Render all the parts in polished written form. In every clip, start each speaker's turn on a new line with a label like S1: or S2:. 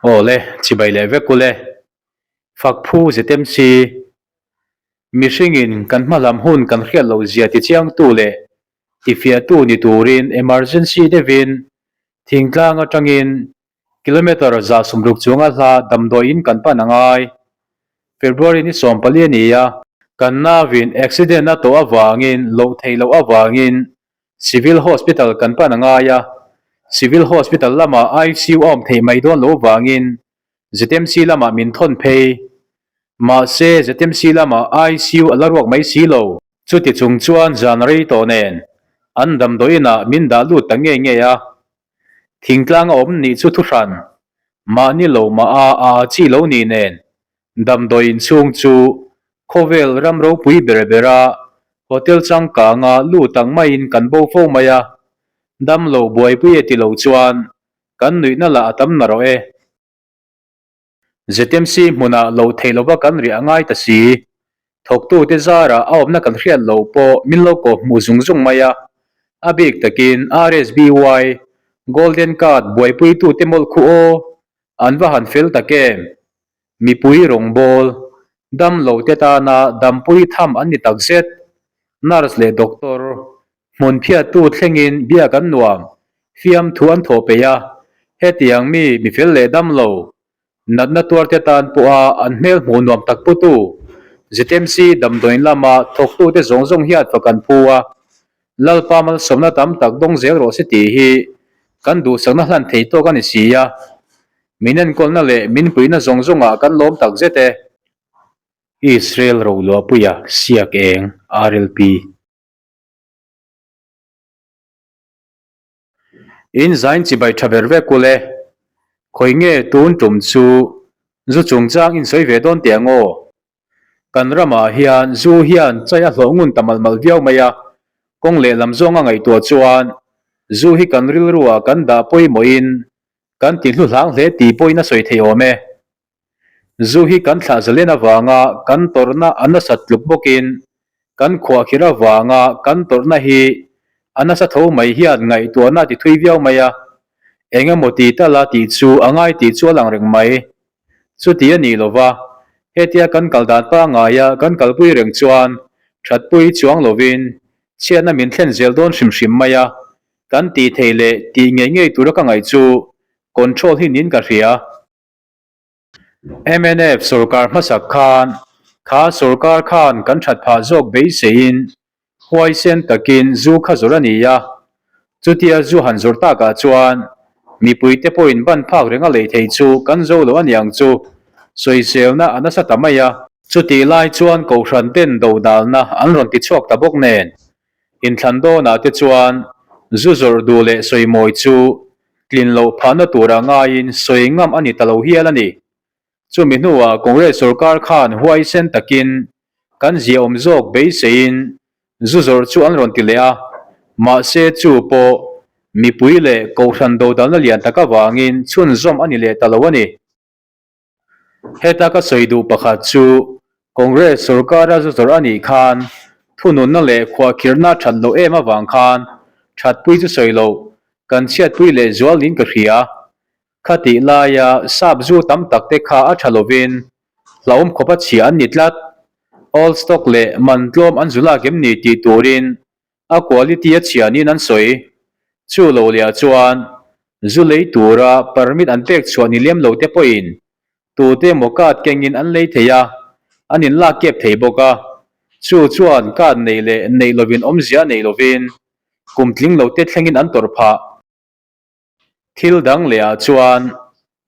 S1: Aw le, chibai leh vek u le. Fak phu ZMC. Mihringin kan hmalam hun kan hriat loh zia tichiangtu leh tifiahtu ni turin emergency deuhin thingtlang atangin kilometre 160 chuanga hla damdawiin kan pan a ngai. February ni 14 a ni a, kan nauin accident a tawh avangin loh theih loh avangin Civil Hospital kan pan a ngai a, Civil Hospital lamah ICU a awm theih mai dawn lo vangin ZMC lamah min thawn phei. Mahse, ZMC lamah ICU a la ruak mai si lo. Chuti chung chuan zan rei tawh nen an damdawiinah min dah lut ta ngei ngei a. Thingtlang a awm nih chu thuhran, mahni lo mah a a chi lo ni nen Damdawi inchhung chu khawvel ram ropui ber bera hotel changkanga lut ang maiin kan bo fo mai a, damlo buaipui e ti lo chuan kan nuihna lah a tam narawh e. ZMC hmunah lo thei lova kan riah a ngai ta si. Thawktute zarah a awmna kan hriat loh pawh min lo kawp hmuh zung zung mai a, a bik takin RSBY Golden Card buaipuitute mawlh khu aw, an va han fel tak em! Mipui rawngbâwl, damlo te tâna dampui tham an ni takzet. Nurse leh doctor, hmun phiattu thlengin biak an nuam, fiamthu an thawh peih a, hetiang mi mifel leh damlo, natna tuarte tân pawha an hmel hmuh nuam tak putu, ZMC damdawiin lama thawktute zawng zawng hian fak an phu a, Lalpa malsawmna tam tak dawng zel rawh se tih hi kan duhsakna hlan thei tawk a ni si a, min enkawlna leh min puihna zawng zawngah kan lawm tak zet e. Israel Roluahpuia Siak Eng, RLP. In zain chibai tha ber vek ule, khawi nge tun tum chu zu chungchang in sawi ve dawn teh ang aw? Kan ramah hian zu hian chai a hlawh ngun ta malh malh viau mai a, kawng lehlam zawnga ngaihtuah chuan zu hi kan rilruah kan dah pawimawhin kan ti hlu hlang hle tih pawhin a sawi thei awm e. Zu hi kan thlah zalen avanga kan tawrhna a nasat tluk bawkin kan khuahkhirh avanga kan tawrhna hi a nasa tho mai hian ngaihtuahna a ti thui viau mai a, eng emaw ti tala tih chu a ngai tih chu a lang reng mai. Chuti a nih lova, hetia kan kal dan pangaia kan kalpui reng chuan thatpui chuang lovin chhiatna min thlen zel dawn hrim hrim mai a, kan tih theih leh tih ngei ngei tura ka ngaih chu control hi niin ka hria. Mnf sorkar hmasak khan kha sorkar khan kan that phah zawk beiseiin Huaisen takin zu kha zawrh a ni a, chutia zu han zawrh takah chuan mipuite pawhin ban phak renga lei thei chu kan zo lo a niang chu sawiselna a nasa ta mai a. Chutih lai chuan Kohhran ten dodalna an rawn ti chhuak ta bawk nen, inthlan dawnah te chuan zu zawrh duh leh sawimawi chu tlin loh phahna tura ngaiin sawi ngam a ni ta lo hial a ni. Chumi hnuah Congress sorkar khan huaisen takin kan ziaawm zawk beiseiin zu zawrh chu an rawn ti leh a, mahse chu pawh mipui leh kohhran dodalna lian tak avangin chhunzawm a ni leh ta lo a ni. Heta ka sawi duh pakhat chu Congress sorkara zu zawrh a nih khan thununna leh khuahkhirhna that loh em avang khan thatpui chu sawi loh kan chhiatpui leh zual niin ka hria. Khatih laia sap zu tam tak te kha a tha lovin hlauhawm khawp a chhia an ni tlat. Old stock leh man tlawm an zu lak em ni tih turin a quality a chhia niin an sawi. Chu lo leh ah chuan zu lei tura permit an pek chhuah ni lem lo te pawhin tute emaw card kengin an lei thei a, an inlak kep thei bawk a. Chu chuan card neih leh neih lovin awmzia nei lovin kum tling lo te thlengin an tawrh phah. Thil dang leh ah chuan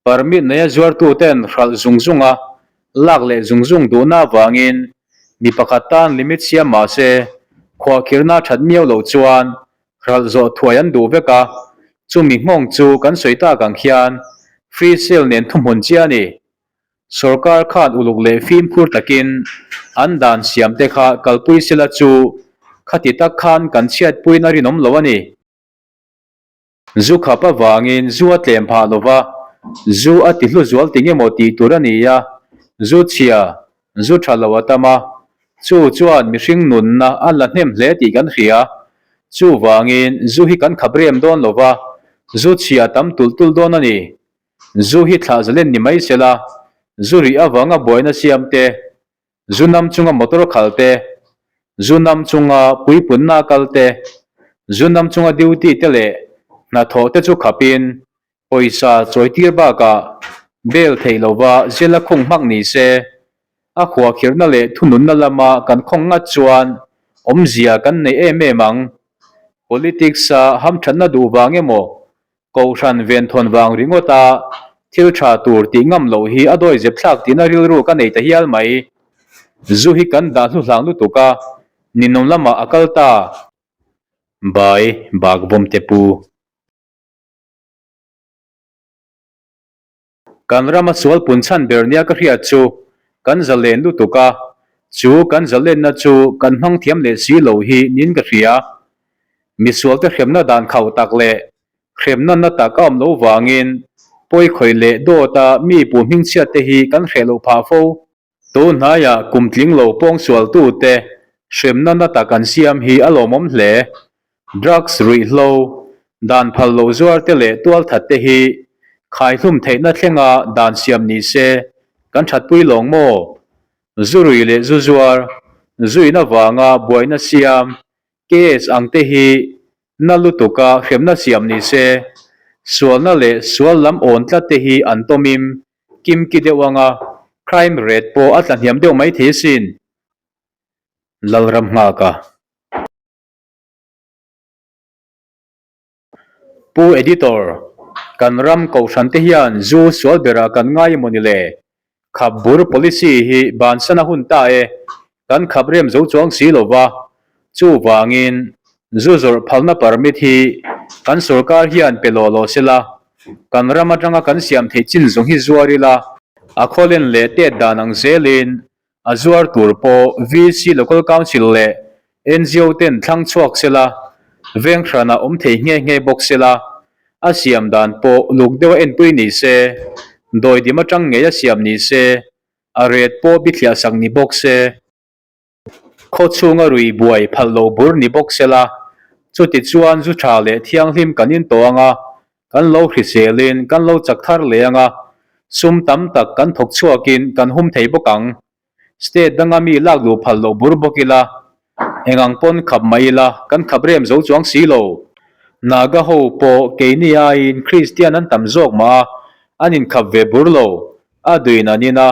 S1: permit neia zuartuten hralh zung zung a lak leh zung zung duhna avangin mi pakhat tan limit siam mah se khuahkhirhna that miau loh chuan hralh zawh thuai an duh vek a, chumi nghawng chu kan sawi tak ang khian free sale nen thuhmun chiah a ni. Sorkar khan uluk leh fimkhur takin an dan siam te kha kalpui sela chu khati tak khan kan chhiatpuiin a rinawm lo a ni. Zu khap avangin zu a tlem phah lo va, zu a ti hlu zual ti nge maw tih tur a ni a, zu chhia, zu tha lo a tam a, chu chuan mihring nunna a la hnem hle tih kan hria. Chuvangin zu hi kan khap rem dawn lo va, zu chhia a tam tulh tulh dawn a ni. Zu hi thlah zalen ni mai sela, zu rih avanga buaina siam te, zu nam chunga motor khal te, zu nam chunga puipunna kal te, zu nam chunga duty te leh hnathawh te chu khapin pawisa chawitir bakah bail theih lova zela khung hmak ni se, a khuahkhirhna leh thununna lama kan khawng ngat chuan awmzia kan nei em em ang. Politics-a hamthatna duh vang emaw Kohhran venthawn vang ringawt a thil tha tur tih ngam loh hi a dawi zep thlak tihna rilru ka nei ta hial mai. Zu hi kan dah hlu hlang lutuk a, ninawm lamah a kal ta. Bai bak vawm te pu. Kan rama sual pun chhan ber nia ka hriat chu kan zalen lutuk a, chu kan zalenna chu kan hmang thiam leh si lo hi niin ka hria. Misualte hremna dan khauh tak leh hremna na tak a awm lo vangin pawikhawih leh dawta mi pu hmingchhiat te hi kan hreh loh phah fo. Tun hnaiah kum tling lo pawngsualtute hremna na tak an siam hi a lawmawm hle. Drugs ruihhlo, dan phal lo zuar te leh tualthat te hi khaihlum theihna thlenga dan siam ni se kan thatpui lawng maw? Zu rui leh zu zuar, zuin avanga buaina siam, case ang te hi na lutuka hremna siam ni se, sualna leh sual lam awn tlat te hi an tawmim kimki deuh anga crime rate pawh a tla hniam deuh mai thei asin. Lalram nghaka. Pu Editor, kan ram kohhran te hian zu sual berah kan ngai emaw ni le? Khap bur policy hi bansan a hun ta e, kan khap rem zo chuang si lo va, chuvangin zu zawrh phalna permit hi kan sorkar hian pe lawh lawh sela, kan ram atanga kan siam theih chin zawng hi zuar ila, a khawlen leh tet dan ang zelin A zuar tur pawh VC Local Council leh ngo ten thlang chhuak sela, veng hranah awm thei nghe nghe bawk sela, a siam dan pawh luk deuha enpui ni se, dawidim atang ngei a siam ni se, a ret pawh bithliah sak ni bawk se, khaw chhunga rui buai phalh lo bur ni bawk sela, chuti chuan zu tha leh thianghlim kan intawh anga Kan lo hriselin kan lo chak thar leh anga, sum tam tak kan thawk chhuakin kan hum thei bawk ang. State danga mi lak luh phal loh bur bawk ila, eng ang pawn khap mai ila kan khap rem zo chuang si lo. Naga ho pawh keini aiin Kristian an tam zawk mah a, an inkhap ve bur lo. A duin an in a,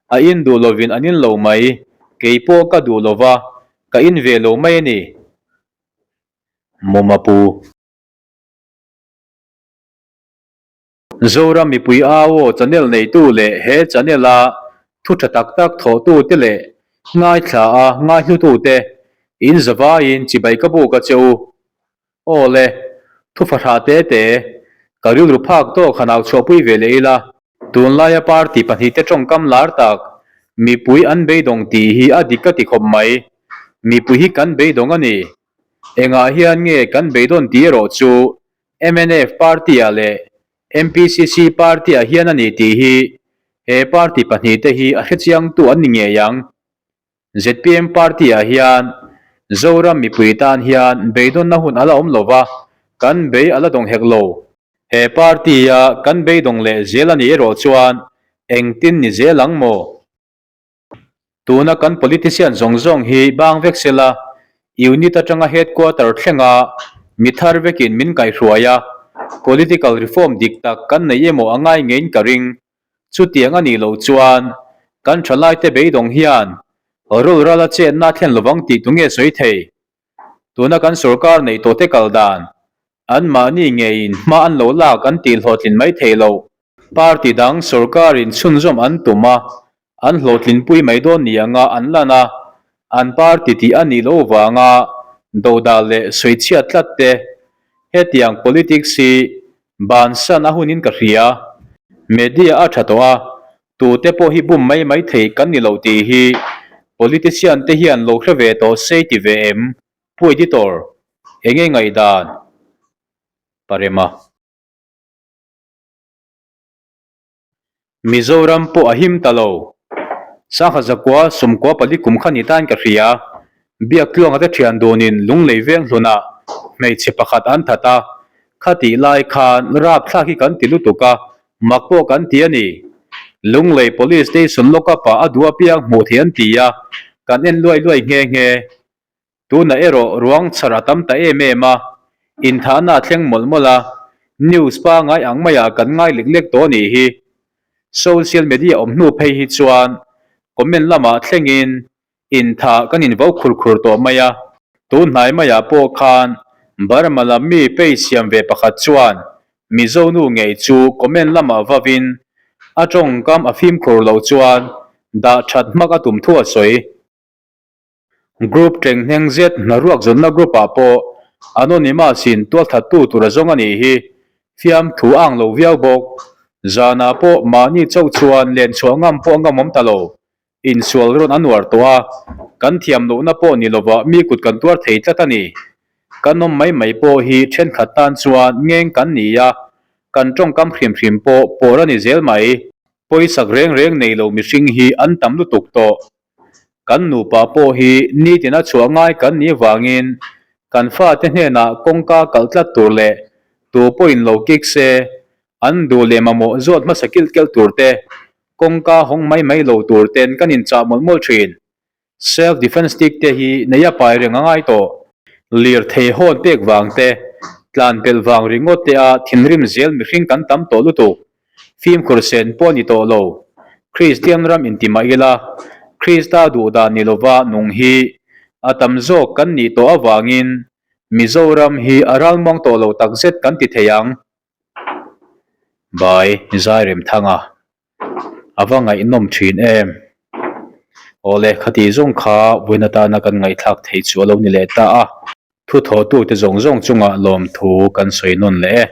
S1: a in duh lovin an in lo mai. Kei pawh ka duh lova, ka in ve lo mai a ni. Mawma pu. Zoram mipui au channel neitu leh he channel a thu tha tak tak thawhtu te leh ngaithla a ngaihlutu te in zavaiin chibai ka buk a che u. Aw le, thu fahrah te te, ka rilru phak tawk han au chhuahpui ve leh ila. Tunlaia party pahnihte tawngkam lar tak, mipui an beidawng tih hi a dik ka ti khawp mai. Mipui hi kan beidawng a ni. Engah hian nge kan beidawn tih erawh chu mnf party-ah leh MPCC party-ah hian a ni tih hi he party pahnihte hi a hrechiangtu an ni ngei ang. Zpm party-ah hian Zoram mipui tan hian beidawnna hun a la awm lo va, kan bei a la dawng hek lo. He party-a kan beidawng leh zel a nih erawh chuan engtin ni zel ang maw? Tuna kan politician zawng zawng hi bang vek sela, unit atanga headquarter thlenga mi thar vekin min kaihruai a, political reform dik tak kan nei emaw a ngai ngeiin ka ring. Chutiang a nih loh chuan kan thalaite beidawng hian rul rala chetna a thlen lovang tih tunge sawi thei? Tuna kan sorkar neih tawhte kal dan Anmahni ngeiin hma an lo lak an tih hlawhtlin mai thei lo. Party dang sorkarin chhunzawm an tum a, an hlawhtlinpui mai dawn ni anga an lan a, an party tih a nih loh vanga dodah leh sawichhiat tlat te. Hetiang politics hi bansan a hunin ka hria. Media a tha tawh a, tute pawh hi bum mai mai thei kan ni lo tih hi politician te hian lo hre ve tawh se ti ve em? Pu Editor, enge ngaihdan? Parema. Mizoram pawh a him ta lo. Sangha zakua sumkua pali kum kha ni tain ka hria. Biak tluanga te thian dunin Lunglei veng hlunah hmeichhe pakhat an that a, khatih lai khan rapthlak hi kan ti lutuk a. Mak pawh kan ti a ni. Lunglei Police Station lockup ah a duh apiang hmuh theih an ti a, kan en luai luai nghe nghe. Tunah erawh ruang chhar a tam ta em em a, inthahna a thleng mawlh mawlh a, news pangai ang maiah kan ngai lek lek tawh a nih hi. Social media awm hnu phei hi chuan comment lamah thlengin Intha kan invo khur khur tawh mai a, tun hnai maiah pawh khan Burma lam mi page siam ve pakhat chuan Mizo nu ngei chu comment lamah vavin a tawngkam a fimkhur loh chuan dah that hmak a tum thu a sawi. Group tenghneng zet hnaruak zawnna group ah pawh anonymous in tualthattu tur a zawng a nih hi fiamthu a ang lo viau bawk. Zanah pawh mahni chauh chuan lenchhuah ngam pawh a ngamawm ta lo. Insual rawn a nuar tawh a, kan thiam lohna pawh ni lova mi kut kan tuar thei tlat a ni. Kan awm mai mai pawh hi thenkhat tan chuan ngeng kan ni a, kan tawngkam hrim hrim pawh pawr a ni zel mai. Pawisak reng reng nei lo mihring hi an tam lutuk tawh. Kan nupa pawh hi nitin a chhuah ngai kan nih vangin kan fate hnenah kawngka kalh tlat tur leh tu pawhin lo kik se an duh leh mamawh zawt hmasa kilh kelh tur te Kawngka hawng mai mai lo tur ten kan inchah mawlh mawlh thin. Self defence stick te hi nei a pai reng a ngai tawh. Lirthei hawn pek vang te, tlan pelh vang ringawt te a thinrim zel mihring kan tam tawh lutuk. Fimkhur sen pawh a ni tawh lo. Kristian ram inti mah ila, Krista duh dan ni lova nung hi a tam zawk kan nih tawh avangin Mizoram hi a ralmuang tawh lo takzet kan ti thei ang. Bai Zairemthanga a va ngaihnawm thin em? Awle khati zawng kha vawiin atana kan ngaihthlak theih chu a lo ni leh ta a. Thu thawhtute zawng zawng chungah lawmthu kan sawi nawn leh e.